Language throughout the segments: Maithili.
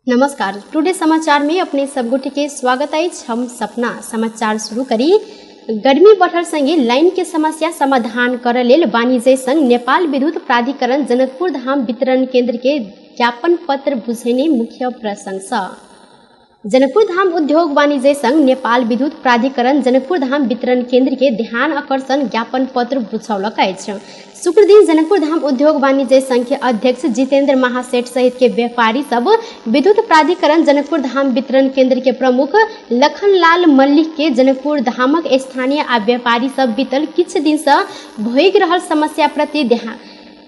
नमस्कार, टुडे समाचार में अपने सब गोटे के स्वागत अछि। हम सपना समाचार शुरू करी। गर्मी बढ़ल संगे लाइन के समस्या समाधान करय लेल वाणिज्य संघ नेपाल विद्युत प्राधिकरण जनकपुर धाम वितरण केंद्र के ज्ञापन पत्र बुझेने मुख्य प्रसंग सँ। जनकपुर धाम उद्योग वाणिज्य संघ नेपाल विद्युत प्राधिकरण जनकपुर धाम वितरण केंद्र के ध्यान आकर्षण ज्ञापन पत्र बुझौलक अछि। शुक्रदिन जनकपुर धाम उद्योग वाणिज्य संघ के अध्यक्ष जितेंद्र महासेठ सहित के व्यापारी सब विद्युत प्राधिकरण जनकपुर धाम वितरण केंद्र के प्रमुख लखनलाल मल्लिक के जनकपुर धामक स्थानीय आ व्यापारी सब बीतल किछु दिन से भोगि रहल समस्या प्रति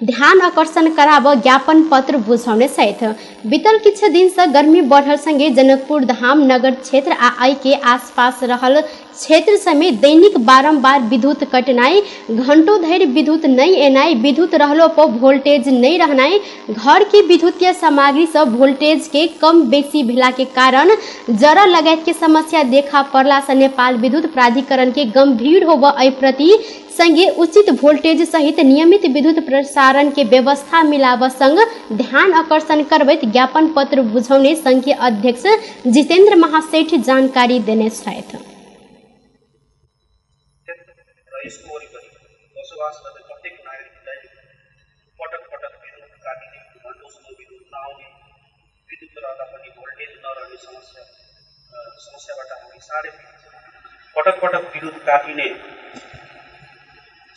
ध्यान आकर्षण कराब ज्ञापन पत्र बुझौने छथि। बीतल किछु दिन से गर्मी बढ़ल संगे जनकपुर धाम नगर क्षेत्र आ एहि के आसपास रहल क्षेत्र समेत दैनिक बारंबार विद्युत कटनाइ, घंटों धरि विद्युत नहि एनाइ, विद्युत रहलो पर वोल्टेज नहि रहनाइ, घर के विद्युतीय सामग्री सब वोल्टेज के कम बेसी भेला के कारण जरऽ लगायत के समस्या देखा पड़ला से नेपाल विद्युत प्राधिकरण के गंभीर होबऽ एहि प्रति संगे उचित वोल्टेज सहित नियमित विद्युत प्रसारण के व्यवस्था मिलाबऽ संग ध्यान आकर्षण करबैत ज्ञापन पत्र बुझौने संघ के अध्यक्ष जितेंद्र महासेठ जानकारी देने छथि। र यसको वरिपरि बसोबास गर्ने प्रत्येक नागरिकलाई पटक पटक विद्युत काटिने, घन्टौँसम्म विद्युत नआउने, विद्युत रहँदा पनि भोल्टेज नरहने समस्याबाट हामी साह्रै पीडित छौँ। पटक पटक विद्युत काटिने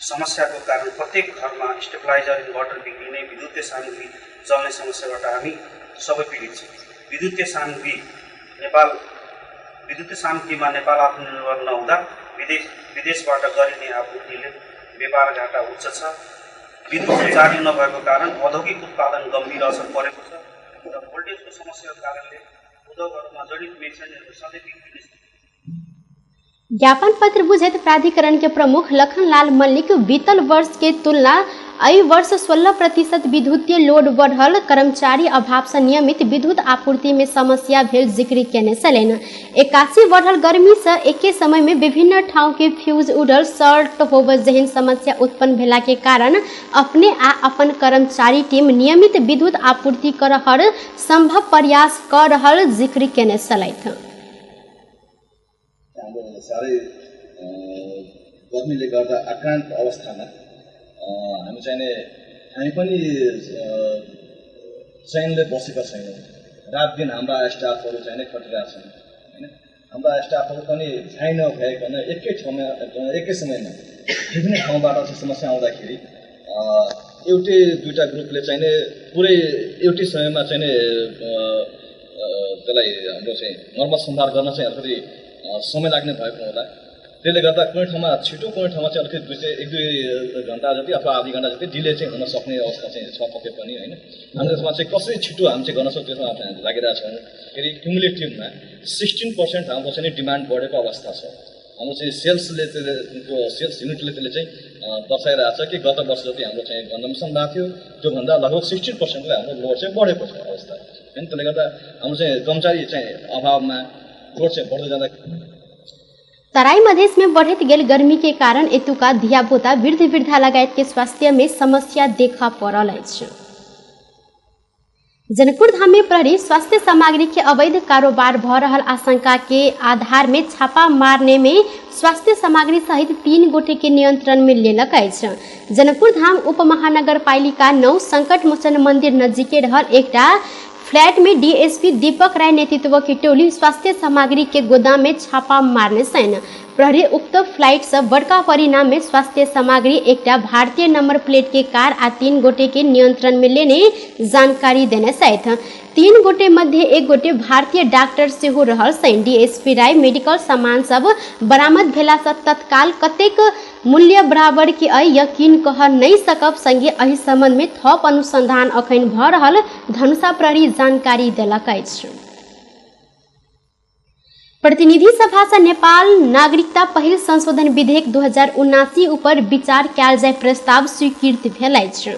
समस्याको कारण प्रत्येक घरमा स्टेबलाइजर, इन्भर्टर बिग्रिने, विद्युतीय सामग्री जल्ने समस्याबाट हामी सबै पीडित छौँ। विद्युतीय सामग्रीमा नेपाल आत्मनिर्भर नहुँदा विदेशबाट गरिने आपूर्तिले व्यापार घाटा उच्च छ। विद्युत सुचारू नभएको कारण औद्योगिक उत्पादन गम्भीर असर परेको छ र भोल्टेजको समस्याको कारणले उद्योगहरूमा जडित मेसिनहरू सधैँ बिग्रिने। ज्ञापन पत्र बुझैत प्राधिकरण के प्रमुख लखनलाल मल्लिक बीतल वर्ष के तुलना एहि वर्ष 16% विद्युतीय लोड बढ़ल, कर्मचारी अभाव से नियमित विद्युत आपूर्ति में समस्या भेल जिक्र केने छलनि। 81 बढ़ल गर्मी से एके समय में विभिन्न ठाउँ के फ्यूज उड़ल, शॉर्ट होबय जेहन समस्या उत्पन्न भेला के कारण अपने आ अपन कर्मचारी टीम नियमित विद्युत आपूर्ति कर हर संभव प्रयास क रहल जिक्र केने छलथि। हाम्रो साह्रै गर्मीले गर्दा आक्रान्त अवस्थामा हामी चाहिँ नि, हामी पनि चैनले बसेका छैनौँ। रात दिन हाम्रा स्टाफहरू चाहिँ नै खटिरहेका छन्, होइन? हाम्रा स्टाफहरू पनि झ्याइ नभइकन एकै ठाउँमा एकै समयमा विभिन्न ठाउँबाट चाहिँ समस्या आउँदाखेरि एउटै दुईवटा ग्रुपले चाहिँ नै पुरै एउटै समयमा चाहिँ नै त्यसलाई हाम्रो चाहिँ मर्मत सम्भार गर्न चाहिँ अलिकति समय लाग्ने भएको होला। त्यसले गर्दा कुनै ठाउँमा छिटो, कुनै ठाउँमा चाहिँ अलिकति दुई एक दुई घन्टा जति अथवा आधी घन्टा जति डिले चाहिँ हुन सक्ने अवस्था चाहिँ छ पक्कै पनि, होइन? हामी त्यसमा चाहिँ कसरी छिटो हामी चाहिँ गर्न सक्छौँ त्यसमा हामी लागिरहेको छौँ। फेरि क्युमुलेटिभमा 16% हाम्रो चाहिँ डिमान्ड बढेको अवस्था छ। हाम्रो चाहिँ सेल्सले त्यसले त्यो सेल्स युनिटले त्यसले चाहिँ दर्शाइरहेको छ कि गत वर्ष जति हाम्रो चाहिँ कन्जम्सन भएको थियो त्योभन्दा लगभग 16%ले हाम्रो लोड चाहिँ बढेको छ अवस्था, होइन? त्यसले गर्दा हाम्रो चाहिँ कर्मचारी चाहिँ अभावमा लोड चाहिँ बढ्दै जाँदा तराई मधेश में बढ़ैत गेल गर्मी के कारण एतुका धियापुता, वृद्ध वृद्धा लगायत के स्वास्थ्य में समस्या देखा पड़ल अछि। जनकपुर धाम में प्रहरी स्वास्थ्य सामग्री के अवैध कारोबार भ रहल आशंका के आधार में छापा मारने में स्वास्थ्य सामग्री सहित 3 गोटे के नियंत्रण में लेलक अछि। जनकपुर धाम उपमहानगरपालिका 9 संकट मोचन मंदिर नजीके रहल एकटा फ्लैट में डीएसपी दीपक राय नेतृत्व की टोली स्वास्थ्य सामग्री के गोदाम में छापा मारने सैन। प्रहरी उक्त फ्लाइट से बड़का परिणाम में स्वास्थ्य सामग्री एकटा भारतीय नंबर प्लेट के कार आ 3 गोटे के नियंत्रण में लेने जानकारी देने सहित 3 गोटे मध्य 1 गोटे भारतीय डॉक्टर सेहो रहल सैन। डीएसपी राय मेडिकल सामान सब बरामद भेला से तत्काल कतेक मूल्य बराबर के अइ यकीन कह नहीं सकब, संगे एहि संबंध में थप अनुसंधान अखन भ रहल धनुषा प्रहरी जानकारी देलक अछि। प्रतिनिधि सभा से नेपाल नागरिकता पहिल संशोधन विधेयक 2079 ऊपर विचार कयल जाय प्रस्ताव स्वीकृत भेल अछि।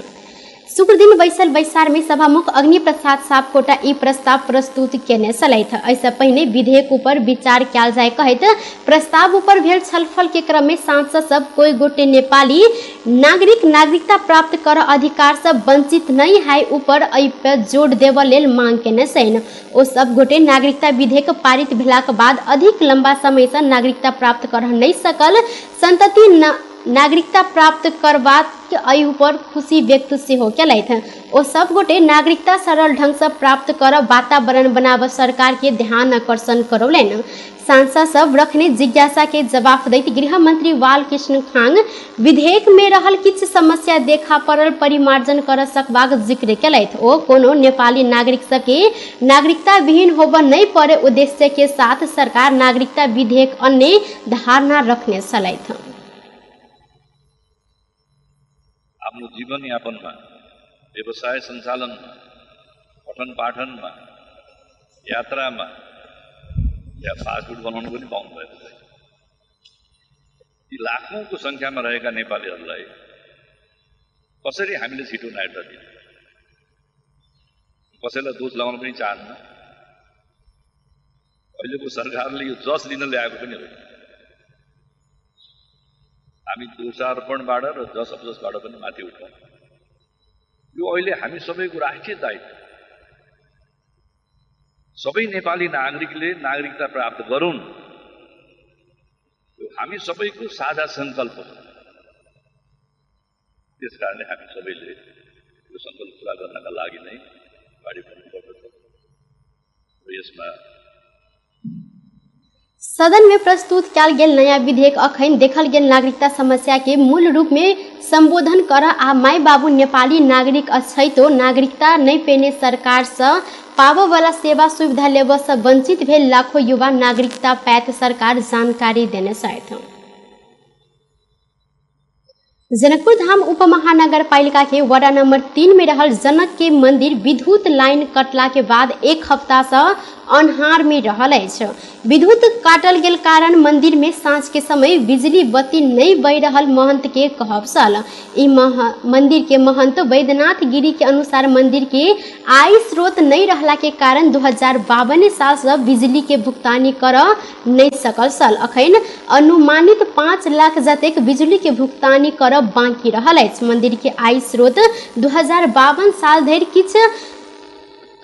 शुक्र दिन बैसल बैसार में सभामुख अग्नि प्रसाद सापकोटा ई प्रस्ताव प्रस्तुत केने छलथि। एहिसँ पहिने विधेयक ऊपर विचार कयल जाय कहैत प्रस्ताव ऊपर भेल छलफल के क्रम में सांसद सब कोई गोटे नेपाली नागरिक नागरिकता प्राप्त कर अधिकार से वंचित नहीं है ऊपर एहि पर जोर देबऽ लेल मांग केने छनि। ओ सब गोटे नागरिकता विधेयक पारित भेलाक बाद अधिक लंबा समय से नागरिकता प्राप्त कर नहीं सकल संतति नागरिकता प्राप्त करबाक एहि ऊपर खुशी व्यक्त सेहो केलथि। ओ सब गोटे नागरिकता सरल ढंग से प्राप्त कर वातावरण बनाबऽ सरकार के ध्यान आकर्षण करौलनि। सांसद सब रखने जिज्ञासा के जवाब दैत गृह मंत्री बालकृष्ण खांग विधेयक में रहल किछु समस्या देखा पड़ल परिमार्जन कर सकबाक जिक्र केलथि। ओ कोनो नेपाली नागरिक सबके नागरिकता विहीन होबऽ नहीं पड़े उद्देश्य के साथ सरकार नागरिकता विधेयक अन्य धारणा रखने छलथि। आफ्नो जीवनयापनमा, व्यवसाय सञ्चालनमा, पठन पाठनमा, यात्रामा या पासपोर्ट बनाउनु पनि पाउनु भएको छैन। यी लाखौंको सङ्ख्यामा रहेका नेपालीहरूलाई कसरी हामीले छिटो नागरिकता दिने? कसैलाई दोष लगाउन पनि चाहन्न। अहिलेको सरकारले यो जस लिन ल्याएको पनि होइन। हामी दोषारोपणबाट र जस अपजसबाट पनि माथि उठौँ। यो अहिले हामी सबैको राष्ट्रिय दायित्व। सबै नेपाली नागरिकले नागरिकता प्राप्त गरून्, यो हामी सबैको साझा सङ्कल्प हो। त्यस कारणले हामी सबैले यो सङ्कल्प पुरा गर्नका लागि नै अगाडि बढ्नुपर्दछ र यसमा सदन में प्रस्तुत कयल गेल नया विधेयक अखन देखल गेल नागरिकता समस्या के मूल रूप में संबोधन कर आ माय बाबू नेपाली नागरिक अछैतो नागरिकता नहीं पेने सरकार से पाबऽ वाला सेवा सुविधा लेबऽ से वंचित भेल लाखों युवा नागरिकता पायत सरकार जानकारी देने छथि। जनकपुर धाम उप महानगरपालिका के वार्ड नंबर 3 में रहल जनक के मंदिर विद्युत लाइन कटला के बाद एक हफ्ता से अन्हार में रहल अछि। विद्युत काटल गेल कारण मंदिर में साँझ के समय बिजली बत्ती नहीं बहि रहल महंत के कहब छल। ई मंदिर के महंत वैद्यनाथ गिरी के अनुसार मंदिर के आय स्रोत नहीं रहला के कारण 2052 साल से बिजली के भुगतानी कर नहीं सकल छल। अखन अनुमानित 5 लाख जतेक बिजली के भुगतानी कर बाकी रहल अछि। मंदिर के आय स्रोत 2052 साल धरि किछु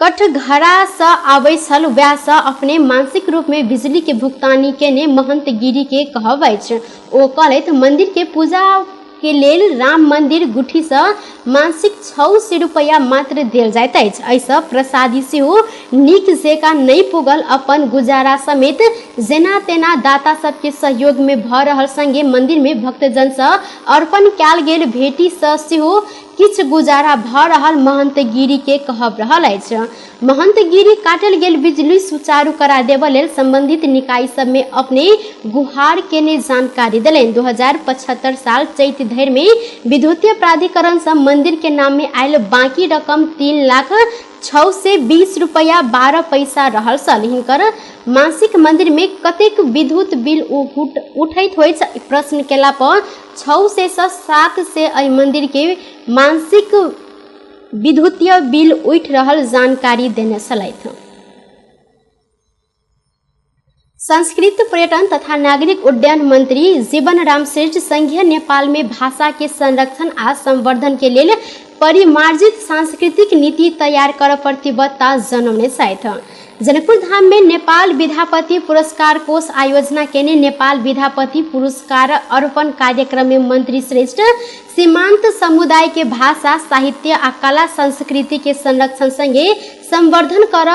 कठघरा से आबै छल, वएह से अपने मानसिक रूप में बिजली के भुगतानी केने महंत गिरी के कहब अछि। ओ कहलथि मंदिर के पूजा के लेल राम मंदिर गुठी से मासिक 600 रुपैया मात्र देल जाइत अछि। एहिसँ प्रसादी सेहो नीक जेकाँ नहि पुगल अपन गुजारा समेत जेना तेना दाता सबके सहयोग में भऽ रहल संगे मंदिर में भक्तजन सँ अर्पण कयल गेल भेटी सँ सेहो किछु गुजारा भऽ रहल महंत गिरी के कहब रहल अछि। महंत गिरी काटल गेल बिजली सुचारू करा देबऽ लेल संबंधित निकाय सब में अपने गुहार केने जानकारी देलनि। 2075 साल चैत धरि में विद्युतीय प्राधिकरण सँ मंदिर के नाम में आयल बाकी रकम 3,00,620 रुपैया 12 पैसा रहल छल। हिनकर मासिक मंदिर में कतेक विद्युत बिल उठैत होइत प्रश्न केला पर 600 सँ 700 एहि मंदिर के मासिक विद्युतीय बिल उठि रहल जानकारी देने छलथि। संस्कृत पर्यटन तथा नागरिक उड्डयन मंत्री जीवन राम श्रेष्ठ संघीय नेपाल में भाषा के संरक्षण आ संवर्धन के लेल परिमार्जित सांस्कृतिक नीति तैयार कर प्रतिबद्धता जनौने छथि। जनकपुर धाम में नेपाल विद्यापति पुरस्कार कोष आयोजना केने नेपाल विद्यापति पुरस्कार अर्पण कार्यक्रम में मंत्री श्रेष्ठ सीमांत समुदाय के भाषा साहित्य आ कला संस्कृति के संरक्षण संगे संवर्धन कर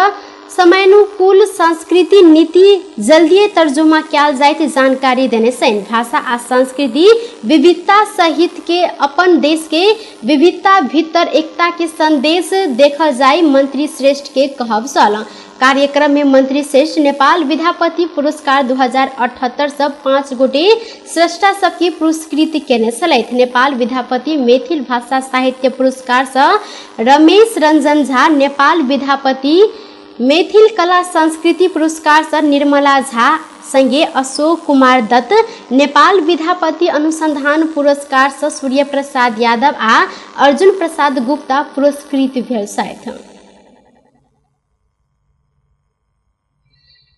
समयानुकूल संस्कृति नीति जल्दिए तर्जुमा कयल जाइत जानकारी देने छनि। भाषा आ संस्कृति विविधता सहित के अपन देश के विविधता भीतर एकता के संदेश देखल जाय मंत्री श्रेष्ठ के कहब छल। कार्यक्रम में मंत्री श्रेष्ठ नेपाल विद्यापति पुरस्कार 2078 से 5 गोटे स्रष्टा सबके पुरस्कृत केने छलथि। नेपाल विद्यापति मैथिल भाषा साहित्य पुरस्कार से रमेश रंजन झा, नेपाल विद्यापति मैथिल कला संस्कृति पुरस्कार से निर्मला झा, संगे अशोक कुमार दत्त, नेपाल विद्यापति अनुसंधान पुरस्कार से सूर्य प्रसाद यादव आ अर्जुन प्रसाद गुप्ता पुरस्कृत भेल छथि।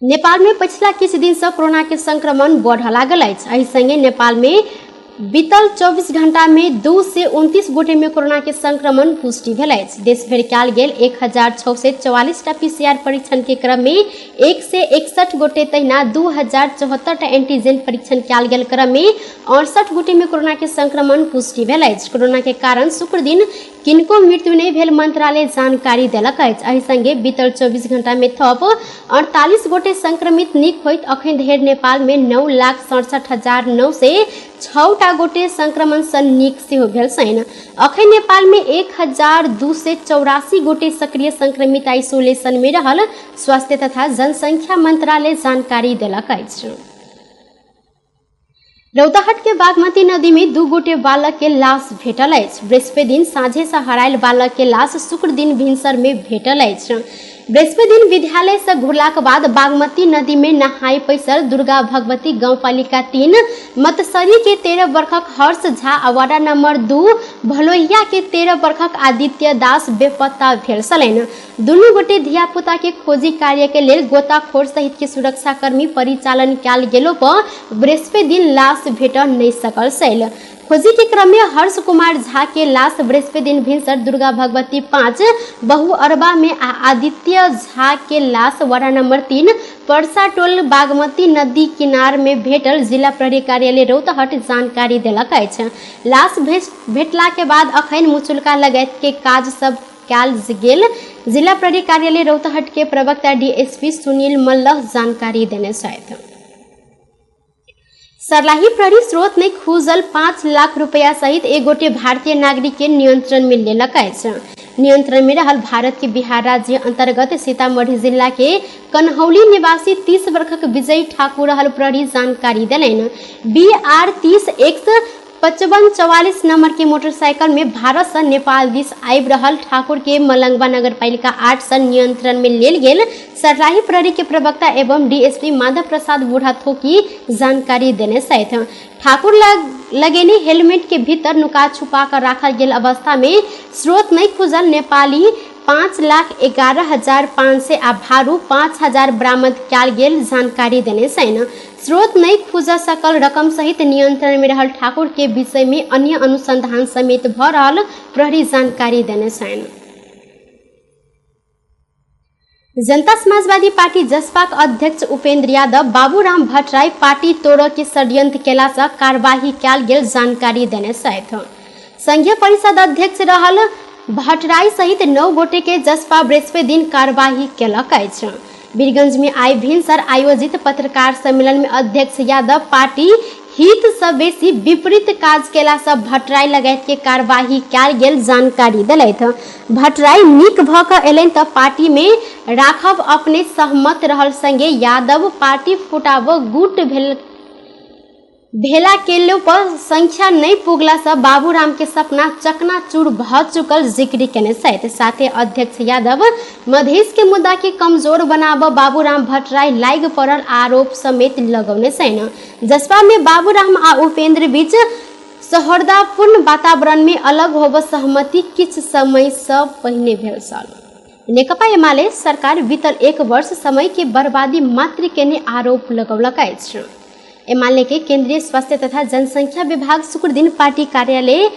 नेपाल में पछिला किछु दिन से कोरोना के संक्रमण बढ़ लागल अछि। एहि संगे नेपाल में बीतल 24 घंटा में 229 गोटे में कोरोना के संक्रमण पुष्टि भेल अछि। देश भरि कयल गेल 1644 टा पीसीआर परीक्षण के क्रम में 161 गोटे, तहिना 2074 टा एंटीजन परीक्षण कयल गेल क्रम में 68 गोटे में कोरोना के संक्रमण पुष्टि भेल अछि। कोरोना के कारण शुक्र दिन किनको मृत्यु नहि भेल मंत्रालय जानकारी देलक अछि। एहि संगे बीतल 24 घंटा में थप 48 गोटे संक्रमित नीक होइत अखन धरि नेपाल में 9,67,906 टा गोटे संक्रमण सँ नीक सेहो भेल छनि। अखन नेपाल में 1284 गोटे सक्रिय संक्रमित आइसोलेशन में रहल स्वास्थ्य तथा जनसंख्या मंत्रालय जानकारी देलक अछि। रौतहट के बागमती नदी में 2 गोटे बालक के लाश भेटल अछि। बृहस्पति दिन साँझे से हरायल बालक के लाश शुक्र दिन भिनसर में भेटल अछि। बृहस्पति दिन विद्यालय से घुरलाक बाद बागमती नदी में नहाय पैसल दुर्गा भगवती गांवपालिका 3 मतसरी के 13 वर्षक हर्ष झा आ वार्ड नंबर 2 भलोहिया के 13 वर्षक आदित्य दास बेपत्ता भेल छलनि। दुनू गोटे धियापुता के खोजी कार्य के लेल गोताखोर सहित के सुरक्षाकर्मी परिचालन कयल गेलो पर बृहस्पति दिन लाश भेट नहीं सकल छल। खोजी के क्रम में हर्ष कुमार झा के लाश बृहस्पति दिन भिनसर दुर्गा भगवती 5 बहुअरबा में आ आदित्य झा के लाश वार्ड नंबर 3 परसा टोल बागमती नदी किनार में भेटल जिला प्रहरी कार्यालय रौतहट जानकारी देलक अछि। लाश भेटला के बाद अखन मुचुल्का लगायत के काज सब कयल गेल जिला प्रहरी कार्यालय रौतहट के प्रवक्ता डीएसपी सुनील मल्लह जानकारी देने छथि। सर्लाही प्रहरी स्रोत ने खुजल 5 लाख रुपया सहित एक गोटे भारतीय नागरिक के नियंत्रण में लेलक अछि। नियंत्रण में रहल भारत के बिहार राज्य अंतर्गत सीतामढ़ी जिला के कन्हौली निवासी 30 वर्षक विजय ठाकुर रहल प्रहरी जानकारी देलनि। BR 30 X 5544 number के मोटरसाइकिल में भारत से नेपाल दिस आबि रहल ठाकुर के मलंगवा नगरपालिका 8 से नियंत्रण में लेल गेल सर्लाही प्रहरी के प्रवक्ता एवं डीएसपी माधव प्रसाद बुढ़ाथोकी जानकारी देने छथि। ठाकुर लगेने हेलमेट के भीतर नुका छुपा कर राखल गेल अवस्था में स्रोत नहीं खुजल नेपाली 5,11,500 आ भारू 5,000 बरामद कयल गेल जानकारी देने छनि। स्रोत नहीं खुज सकल रकम सहित नियंत्रण में रहल ठाकुर के विषय में अन्य अनुसंधान समेत भ रहल प्रहरी जानकारी देने छनि। जनता समाजवादी पार्टी जसपाक अध्यक्ष उपेंद्र यादव बाबूराम भट्टराई पार्टी तोड़ऽ के षड्यंत्र केला से कार्यवाही कयल गेल जानकारी देने छथि। संघीय परिषद अध्यक्ष रहल भट्टराई सहित 9 गोटे के जसपा बृहस्पति दिन कार्यवाही केलक अछि। वीरगंज में आइ भिनसर आयोजित पत्रकार सम्मेलन में अध्यक्ष यादव पार्टी हित से बेसी विपरीत काज केला से भट्टराई लगायत के कार्यवाही कयल गेल जानकारी देलथि। भट्टराई नीक भ क एलनि त पार्टी में राखब अपने सहमत रहल संगे यादव पार्टी फुटाब गुट भेला के पर संख्या नहीं पुगला से बाबूराम के सपना चकनाचूर भ चुकल जिक्र केने छथि। साथे अध्यक्ष यादव मधेश के मुद्दा के कमजोर बनाब बाबूराम भट्टराई लाग पड़ल आरोप समेत लगौने छनि। जसपा में बाबूराम आ उपेंद्र बीच सौहार्दपूर्ण वातावरण में अलग होब सहमति किछु समय से पहिने भेल छल। नेकपा एमाले सरकार बीतल 1 वर्ष समय के बर्बादी मात्र केने आरोप लगौलक अछि। एमाले के केंद्रीय स्वास्थ्य तथा जनसंख्या विभाग शुक्र दिन पार्टी कार्यालय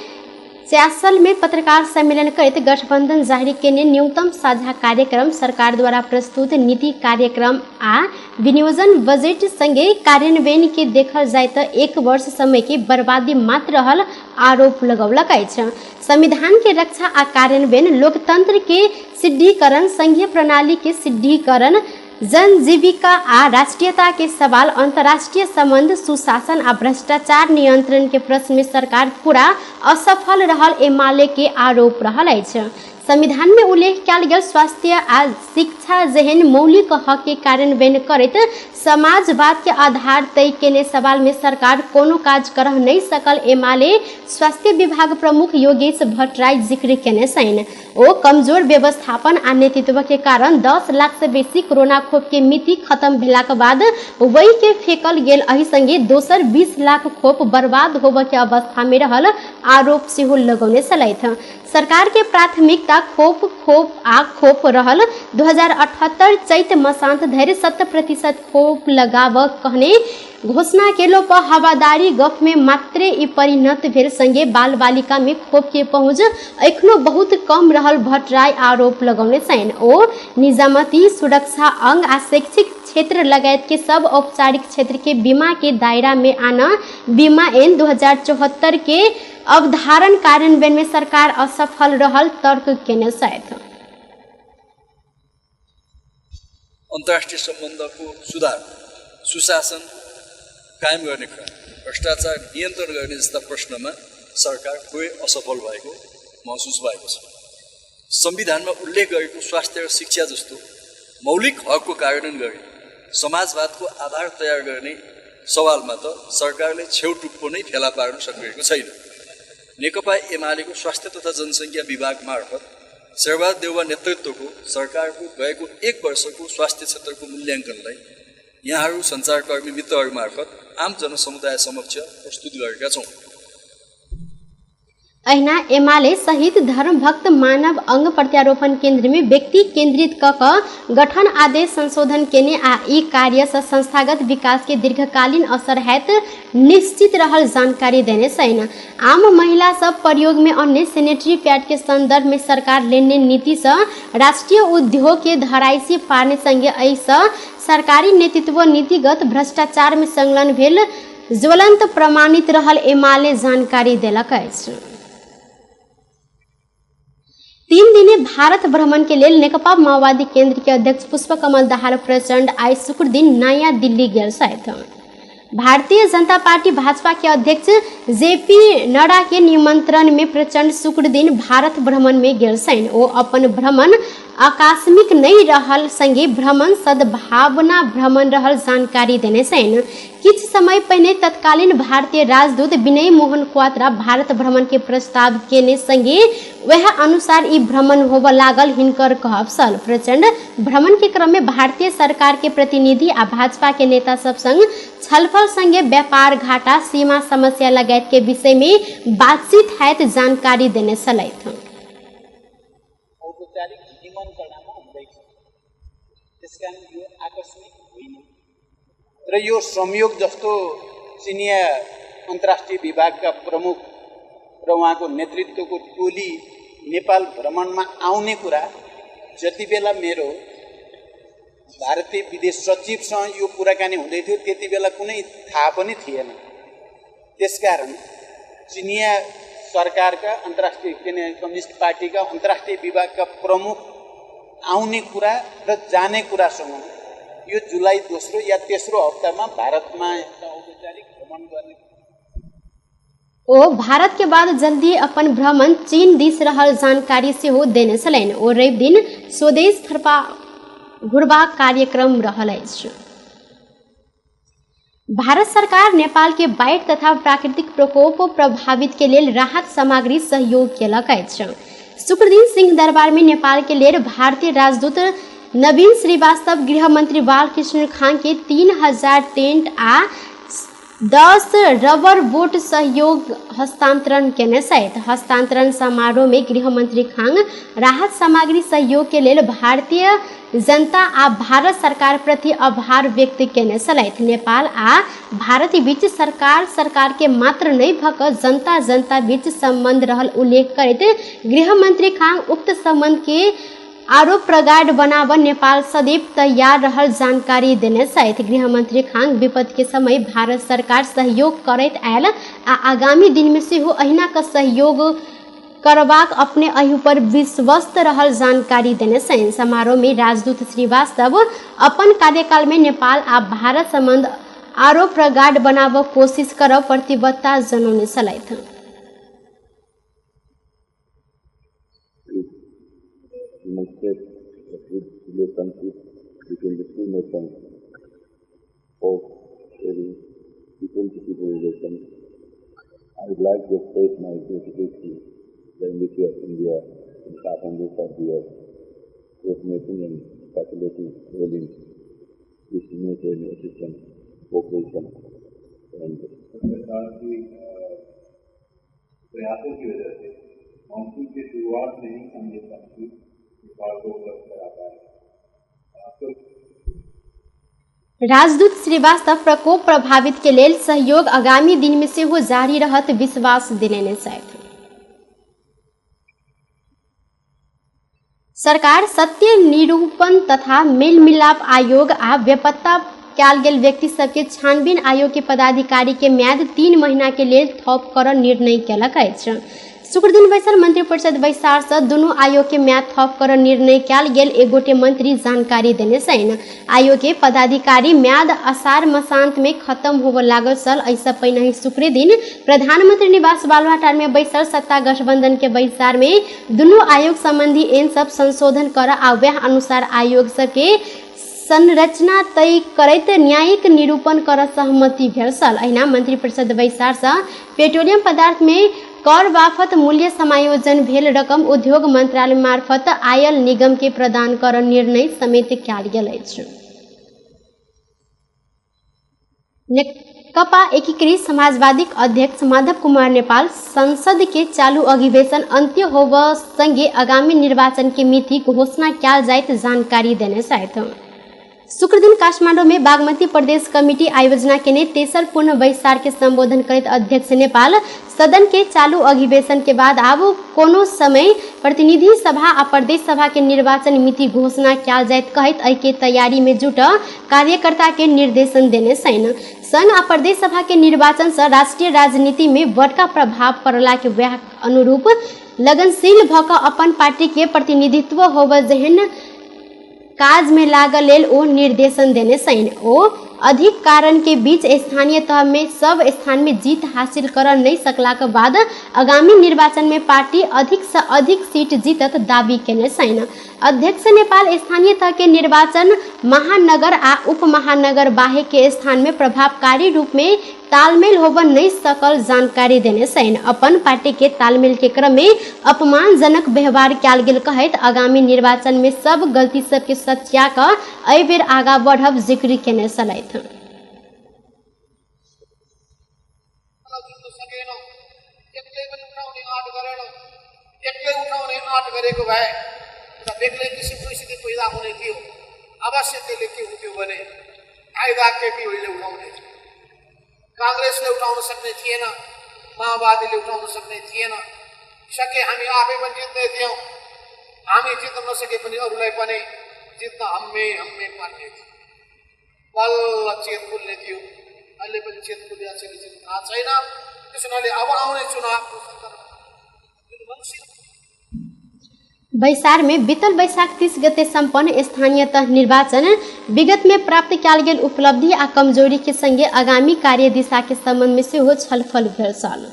च्यासल में पत्रकार सम्मेलन करैत गठबंधन जारी केने न्यूनतम साझा कार्यक्रम, सरकार द्वारा प्रस्तुत नीति कार्यक्रम आ विनियोजन बजट संगे कार्यान्वयन के देखल जाय त 1 वर्ष समय के बर्बादी मात्र रहल आरोप लगौलक अछि। संविधान के रक्षा आ कार्यान्वयन, लोकतंत्र के सिद्धीकरण, संघीय प्रणाली के सिद्धीकरण, जनजीविका आ राष्ट्रीयता के सवाल, अंतर्राष्ट्रीय संबंध, सुशासन आ भ्रष्टाचार नियंत्रण के प्रश्न में सरकार पूरा असफल रहल एमाले के आरोप रहल अछि। संविधान में उल्लेख कयल गेल स्वास्थ्य आ शिक्षा जेहन मौलिक हक के कार्यान्वयन करैत समाजवाद के आधार तय केने सवाल में सरकार कोनो काज करह नहीं सकल एमाले स्वास्थ्य विभाग प्रमुख योगेश भट्टराई जिक्र केने छनि। ओ कमजोर व्यवस्थापन आ नेतृत्व के कारण 10 लाख से बेसी कोरोना खोप के मिति खत्म भेलाक बाद वही के फेकल गेल। एहि संगे दोसर 20 लाख खोप बर्बाद होबय के अवस्था में रहल आरोप सेहो लगौने छलथि। सरकार के प्राथमिकता खोप खोप आ खोप रहल 2078 चैत मसांत धरि 100% खोप लगाब कहने घोषणा केलो पर हवादारी गफ में मात्रे ई परिणत भेल संगे बाल बालिका में खोप के पहुंच एखनो बहुत कम रहल भट्टराई आरोप लगौने छनि। ओ निजामती सुरक्षा अंग आ शैक्षिक क्षेत्र लगायत के सब औपचारिक क्षेत्र के बीमा के दायरा में आना बीमा एन 2074 के अवधारण कार्यान्वयन में सरकार असफल रहल तर्क केने छथि। अन्तर्राष्ट्रिय सम्बन्धको सुधार, सुशासन कायम गर्ने कुरा, भ्रष्टाचार नियन्त्रण गर्ने जस्ता प्रश्नमा सरकार कोही असफल भएको महसुस भएको छ। संविधानमा उल्लेख गरेको स्वास्थ्य र शिक्षा जस्तो मौलिक हकको कार्यान्वयन गरी समाजवादको आधार तयार गर्ने सवालमा त सरकारले छेउटुप्पो नै फेला पार्न सकिरहेको छैन। नेकपा एमालेको स्वास्थ्य तथा जनसङ्ख्या विभाग मार्फत शेरबहादुर देउवा नेतृत्वको सरकारको गएको एक वर्षको स्वास्थ्य क्षेत्रको मूल्याङ्कनलाई यहाँहरू सञ्चारकर्मी मित्रहरू मार्फत आम जनसमुदाय समक्ष प्रस्तुत गरेका छौँ। अहिना एमाले सहित धर्मभक्त मानव अंग प्रत्यारोपण केन्द्र में व्यक्ति केंद्रित क गठन आदेश संशोधन केने आ ई कार्य से संस्थागत विकास के दीर्घकालीन असर हैत निश्चित रहल जानकारी देने छैन। आम महिला सब प्रयोग में अन्य सैनिटरी पैड के संदर्भ में सरकार लेने नीति से राष्ट्रीय उद्योग के धराइसी पार्ने संगे एहिसँ सरकारी नेतृत्व नीतिगत भ्रष्टाचार में संलग्न भेल ज्वलंत प्रमाणित रहल एमाले जानकारी देलक अछि। 3 दिने भारत भ्रमण के लेल नेकपा माओवादी केंद्र के अध्यक्ष पुष्पकमल दाहाल प्रचण्ड आइ शुक्र दिन नयाँ दिल्ली गेल छथि। भारतीय जनता पार्टी भाजपा के अध्यक्ष जेपी नड्डा के निमंत्रण में प्रचण्ड शुक्र दिन भारत भ्रमण में गेल छनि। ओ अपन भ्रमण आकस्मिक नहीं रहल संगे भ्रमण सद्भावना भ्रमण रहल जानकारी देने छनि। किछु समय पहिने तत्कालीन भारतीय राजदूत विनय मोहन क्वात्रा भारत भ्रमण के प्रस्ताव केने संगे वह अनुसार ई भ्रमण होबय लागल हिनकर कहब छल। प्रचण्ड भ्रमण के क्रम में भारतीय सरकार के प्रतिनिधि आ भाजपा के नेता सब संग छलफल संगे व्यापार घाटा, सीमा समस्या लगायत के विषय में बातचीत हैत जानकारी देने छलथि। औपचारिक निमन्त्रणामा हुँदैछ, त्यसकारण यो आकस्मिक होइन र यो संयोग जस्तो चिनिया अन्तर्राष्ट्रिय विभागका प्रमुख र उहाँको नेतृत्वको टोली नेपाल भ्रमणमा आउने कुरा जति बेला मेरो भारतीय विदेश सचिवसँग यो कुराकानी हुँदै थियो त्यति बेला कुनै थाहा पनि थिएन। त्यसकारण चिनिया सरकारका अन्तर्राष्ट्रिय के कम्युनिस्ट पार्टीका अन्तर्राष्ट्रिय विभागका प्रमुख आउने कुरा र जाने कुरासँग यो जुलाई दोस्रो या तेस्रो हप्तामा भारतमा एउटा औपचारिक भ्रमण गर्ने ओ भारत के बाद जल्दी अपन भ्रमण चीन दिस रहल जानकारी सेहो देने छलनि। ओ रवि दिन स्वदेश फर्पा घुरबाक कार्यक्रम रहल अछि। भारत सरकार नेपाल के बाढ़ि तथा प्राकृतिक प्रकोप प्रभावित के लेल राहत सामग्री सहयोग केलक अछि। शुक्रदिन सिंहदरबार में नेपाल के लेल भारतीय राजदूत नवीन श्रीवास्तव गृहमंत्री बालकृष्ण खान के 3000 टेंट आ 10 रबर बोट सहयोग हस्तांतरण केने छथि। हस्तांतरण समारोह में गृहमंत्री खांग राहत सामग्री सहयोग के लेल भारतीय जनता आ भारत सरकार प्रति आभार व्यक्त केने छलथि। नेपाल आ भारत बीच सरकार सरकार के मात्र नहि भऽ कऽ जनता जनता बीच संबंध रहल उल्लेख करैत गृहमंत्री खांग उक्त संबंध के आरो प्रगाढ़ बनाब नेपाल सदैव तैयार रहल जानकारी देने छथि। गृहमंत्री खांग विपद के समय भारत सरकार सहयोग करैत आयल आ आगामी दिन में सेहो अहिना के सहयोग करबाक अपने एहि पर विश्वस्त रहल जानकारी देने छनि। समारोह में राजदूत श्रीवास्तव अपन कार्यकाल में नेपाल आ भारत संबंध आरो प्रगाढ़ बनाब कोशिश करब प्रतिबद्धता जनौने छलथि। relationship between the two nations for sharing people-to-people relations. I would like to express my gratitude to the Embassy of India in Kathmandu for their coordinating and facilitating role in this humanitarian assistance cooperation and सरकार की प्रयासों की वजह से मानसून की शुरुआत में ही हम ये सामग्री नेपाल को उपलब्ध करा पाए। राजदूत श्रीवास्तव प्रकोप प्रभावित के लेल सहयोग आगामी दिन में सेहो जारी रहत विश्वास दिलेने छथि। सरकार सत्य निरूपण तथा मेलमिलाप आयोग आ बेपत्ता कयल गेल व्यक्ति सबके छानबीन आयोग के पदाधिकारी के म्याद 3 महीना के लेल थप कर निर्णय केलक अछि। शुक्रदिन बैसल मंत्रिपरिषद बैसार से दुनू आयोग के म्याद थप कर निर्णय कयल गेल एक गोटे मंत्री जानकारी देने छनि। आयोग के पदाधिकारी म्याद असार मसांत में खत्म होबय लागल छल। एहिसँ पहिने शुक्र दिन प्रधानमंत्री निवास बालुवाटार में बैसल सत्ता गठबंधन के बैसार में दुनू आयोग संबंधी एन सब संशोधन कर आ वएह अनुसार आयोग सबके संरचना तय करैत न्यायिक निरूपण कर सहमति भेल छल। अहिना मंत्रिपरिषद बैसार से पेट्रोलियम पदार्थ में कर बाफत मूल्य समायोजन भेल रकम उद्योग मंत्रालय मार्फत आयल निगम के प्रदान कर निर्णय समेत कयल गेल अछि। नेकपा एकीकृत समाजवादीक अध्यक्ष माधव कुमार नेपाल संसद के चालू अधिवेशन अंत्य होब संगे आगामी निर्वाचन के मिति घोषणा कयल जाइत जानकारी देने छथि। शुक्रदिन काठमाडौँ में बागमती प्रदेश कमिटी आयोजना केने तेसर पूर्ण बैसार के संबोधन करैत अध्यक्ष नेपाल सदन के चालू अधिवेशन के बाद आब कोनो समय प्रतिनिधि सभा आ प्रदेश सभा के निर्वाचन मिति घोषणा कयल जाइत कहैत एहि के तैयारी में जुट कार्यकर्ता के निर्देशन देने छनि। संघ आ प्रदेश सभा के निर्वाचन से राष्ट्रीय राजनीति में बड़का प्रभाव पड़ला के वएह अनुरूप लगनशील भऽ कऽ अपन पार्टी के प्रतिनिधित्व होबय जेहन काज में लागल लेल ओ निर्देशन देने छनि। ओ अधिक कारण के बीच स्थानीय तह में सब स्थान में जीत हासिल कर नहीं सकला के बाद आगामी निर्वाचन में पार्टी अधिक से अधिक सीट जीतत दावी केने छनि। अध्यक्ष नेपाल स्थानीय तह के निर्वाचन महानगर आ उपमहानगर बाहेक के स्थान में प्रभावकारी रूप में तालमेल होब नहीं सकल जानकारी देने छनि। अपन पार्टी के तालमेल के क्रम में अपमानजनक व्यवहार कयल गेल कहैत आगामी निर्वाचन में सब गलती सबके सच्या कऽ एहि बेर आगा बढ़ब जिक्र केने छलथि। कांग्रेसले उठाउन सक्ने थिएन, माओवादीले उठाउन सक्ने थिएन, सके हामी आफै पनि जित्ने थियौँ। हामी जित्न नसके पनि अरूलाई पनि जित्न हम्मे हम्मे पर्ने थियो। बल्ल चेत खुल्ने थियो। अहिले पनि चेत खुलेको छ कि थाहा छैन। त्यस हुनाले अब आउने चुनावको सन्दर्भमा बैसार में बीतल बैसाख 30 गते सम्पन्न स्थानीय तह निर्वाचन विगत में प्राप्त कयल गेल उपलब्धि आ कमजोरी के संगे आगामी कार्य दिशा के संबंध में सेहो छलफल भेल छल।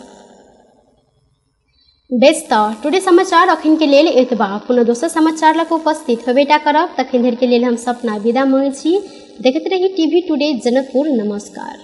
बेस त टुडे समाचार अखन के लेल एतबा। पुनः दोसर समाचार लग उपस्थित होबेटा करब। तखन धरि के लेल हम सपना विदा मांगै छी। देखैत रही टीवी टुडे जनकपुर। नमस्कार।